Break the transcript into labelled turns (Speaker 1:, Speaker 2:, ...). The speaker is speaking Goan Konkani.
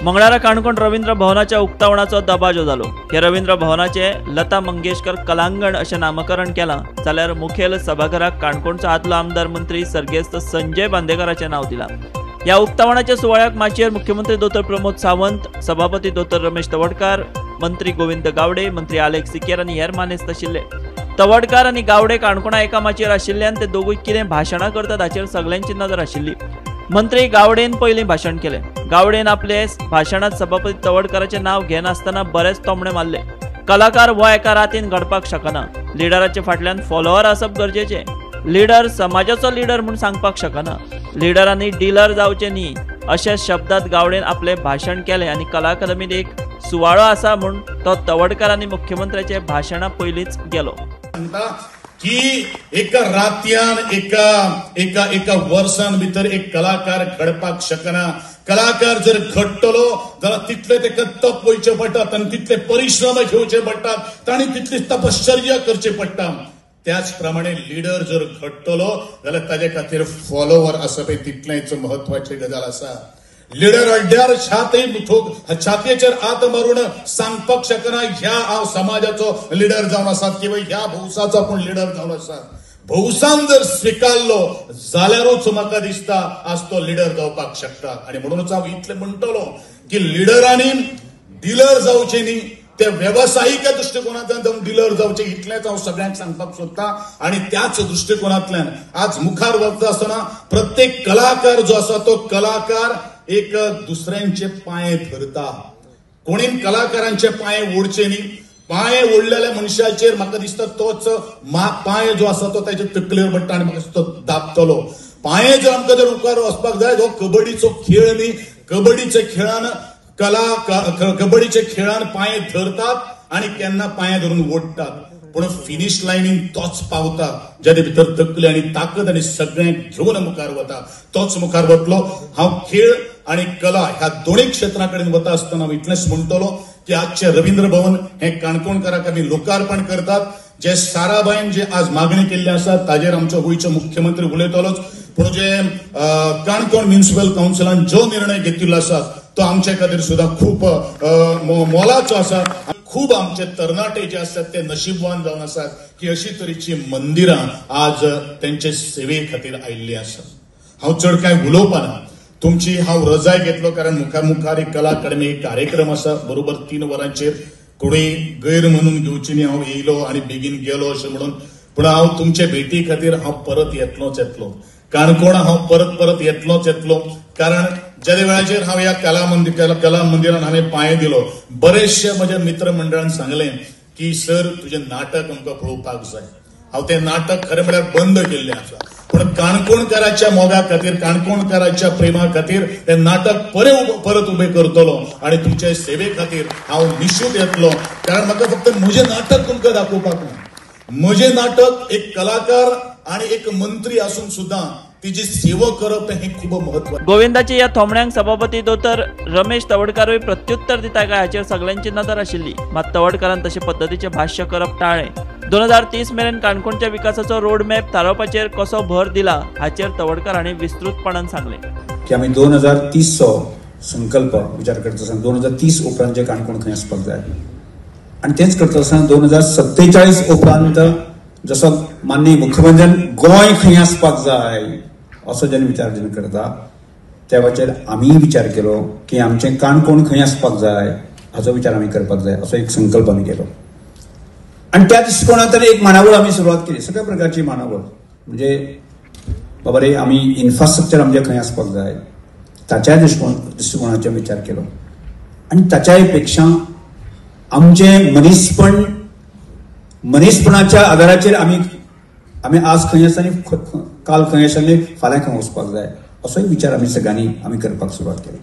Speaker 1: मंगळारा काणकोण रवींद्र भवनाच्या उक्तावणाचो दबाजो जालो. हे रवींद्र भवनाचे लता मंगेशकर कलांगण अशें नामकरण केलां, जाल्यार मुखेल सभाघराक काणकोणचो आदलो आमदार मंत्री सर्गेस्त संजय बांदेकाराचें नांव दिलां. ह्या उक्तावणाच्या सुवाळ्याक माचयेर मुख्यमंत्री दोतोर प्रमोद सावंत, सभापती दोतोर रमेश तवडकार, मंत्री गोविंद गावडे, मंत्री आलेक्स सिकेर आनी हेर मानेस्त आशिल्ले. तवडकार आनी गावडे काणकोणा एका माचयेर आशिल्ल्यान ते दोगूय कितें भाशणां करतात हाचेर सगल्यांची नदर आशिल्ली. मंत्री गावडेन पयलीं भाशण केलें. गावडेन आपले भाशणांत सभापती तवडकाराचें नांव घेनासतना बरेच तोमणे मारले. कलाकार हो एका रातीन घडपाक शकना, लिडराचे फाटल्यान फॉलोवर आसप गरजेचें. लिडर समाजाचो लिडर म्हूण सांगपाक शकना, लिडरांनी डिलर जावचें न्ही अशा शब्दांत गावडेन आपलें भाशण केलें आनी कला अकादमीत एक सुवाळो आसा म्हूण तो तवडकार आनी मुख्यमंत्र्याच्या भाशणा पयलींच गेलो.
Speaker 2: की एका रातयान एका एका एका वर्सान भितर एक कलाकार घडपाक शकना. कलाकार जर घडटलो जाल्यार तितले ताका तप वयचे पडटा, ताणें तितले परिश्रम घेवचे पडटात, ताणें तितली तपश्चर्या करची पडटा. त्याच प्रमाणे लिडर जर घडटलो जाल्यार ताजे खातीर फॉलोवर आसप हें तितलेंच म्हत्वाची गजाल आसा. लिडर अड्ड्यार छातयेचेर हात मारून सांगपाक शकना ह्या हांव समाजाचो लिडर जावन आसात किंवा ह्या भौसाचो आपूण लिडर जावन आसात. भौसान जर स्विकारलो जाल्यारूच म्हाका दिसता आज तो लिडर जावपाक शकता. आनी म्हणूनच हांव इतलें म्हणटलो की लिडरांनी डिलर जावचे न्ही, ते वेवसायिक दृश्टिकोनांतल्यान जावन डिलर जावचे इतलेंच हांव सगळ्यांक सांगपाक सोदता. आनी त्याच दृश्टिकोनांतल्यान आज मुखार वता आसतना प्रत्येक कलाकार जो आसा तो कलाकार एक दुसऱ्यांचे पांय धरता. कोणीन कलाकारांचे पांय ओडचे न्ही. पांय ओडलेल्या मनशाचेर म्हाका दिसता तोच पांय जो आसा तो ताच्या तकलेर पडटा आनी म्हाका तो दाबतलो. पांय जर आमकां जर मुखार वचपाक जाय, हो कबड्डीचो खेळ न्ही. कबड्डीच्या खेळान कबड्डीच्या खेळान पांय धरतात आनी केन्ना पांय धरून ओडटात, पूण फिनिश लायनीन तोच पावता ज्याचे भितर तकली आनी ताकद आनी सगळ्यांक घेवन मुखार वता तोच मुखार वतलो. हांव खेळ आनी कला ह्या दोनूय क्षेत्रां कडेन वता आसतना हांव इतलेंच म्हणटलो की आजचें रवींद्र भवन हें काणकोणकाराक आमी लोकार्पण करतात. जे साराबायन जे आज मागणी केल्ली आसा ताजेर आमचो गोंयचो मुख्यमंत्री उलयतलोच, पूण जे काणकोण म्युनिसिपल कावन्सिलान जो निर्णय घेतिल्लो आसा तो आमचे खातीर सुद्दां खूब मोलाचो आसा. खूब आमचे तरणाटे जे आसात ते नशीबवान जावन आसात की अशी तरेची मंदिरां आज तेंचे सेवे खातीर आयिल्ली आसात. हांव चड कांय उलोवपाना, तुमची हांव रजाय घेतलो कारण मुखार मुखार एक कला अकादमी एक कार्यक्रम आसा बरोबर 3 वरांचेर. कोणूय गैर म्हणून घेवची न्ही हांव येयलो आनी बेगीन गेलो अशें म्हणून, पूण हांव तुमचे भेटी खातीर हांव परत येतलोच येतलो. काणकोण हांव परत परत येतलोच येतलो, कारण ज्या वेळाचेर हांव ह्या कला मंदिरान हांवें पांय दिलो, बरेचशे म्हज्या मित्र मंडळान सांगलें की सर तुजें नाटक आमकां पळोवपाक जाय. हांव तें नाटक खरें म्हळ्यार बंद केल्लें आसा, पूण काणकोणकाराच्या मोगा खातीर, काणकोणकाराच्या प्रेमा खातीर तें नाटक परत उबें करतलो आनी तुमचे सेवे खातीर हांव निश्चित येतलो. कारण म्हाका फक्त म्हजें नाटक तुमकां दाखोवपाक ना, म्हजें नाटक एक कलाकार आनी एक मंत्री आसून सुद्दां तिची सेवा करप हें खूब म्हत्वाचें.
Speaker 1: गोविंदाचे ह्या थोमण्यांक सभापती दोतोर रमेश तवडकारूय प्रत्युत्तर दिता काय हाचेर सगल्यांची नदर आशिल्ली. मात तवडकारान तशे पद्दतीचें भाश्य करप टाळ्ळें. 2030 मेरेन काणकोणच्या विकासाचो रोड मॅप थारावपाचेर कसो भर दिला हाचेर तवडकार हांणी विस्तृतपणान सांगलें
Speaker 3: की आमी 2030चो संकल्प विचार करता आसतना 2030 उपरांतचे काणकोण खंय आसपाक जाय आनी तेंच करता आसतना 2047 उपरांत जसो माननीय मुख्यमंत्र्यान गोंय खंय आसपाक जाय असो जेन्ना विचार जेन्ना करता त्या वेळाचेर आमीय विचार केलो की आमचें काणकोण खंय आसपाक जाय हाचो विचार आमी करपाक जाय असो एक संकल्प आमी केलो. आनी त्या दृश्टिकोनांतल्यान एक मांडावळ आमी सुरवात केली, सगळ्या प्रकारची मांडावळ, म्हणजे बाबा रे आमी इन्फ्रास्ट्रक्चर आमचें खंय आसपाक जाय ताच्याय दृश्टिकोनाचेर विचार केलो आनी ताच्याय पेक्षा आमचें मनीसपण, मनीसपणाच्या आदाराचेर आमी आमी आज खंय आसा आनी काल खंय आशिल्ले, फाल्यां खंय वचपाक जाय असोय विचार आमी सगळ्यांनी आमी करपाक सुरवात केली.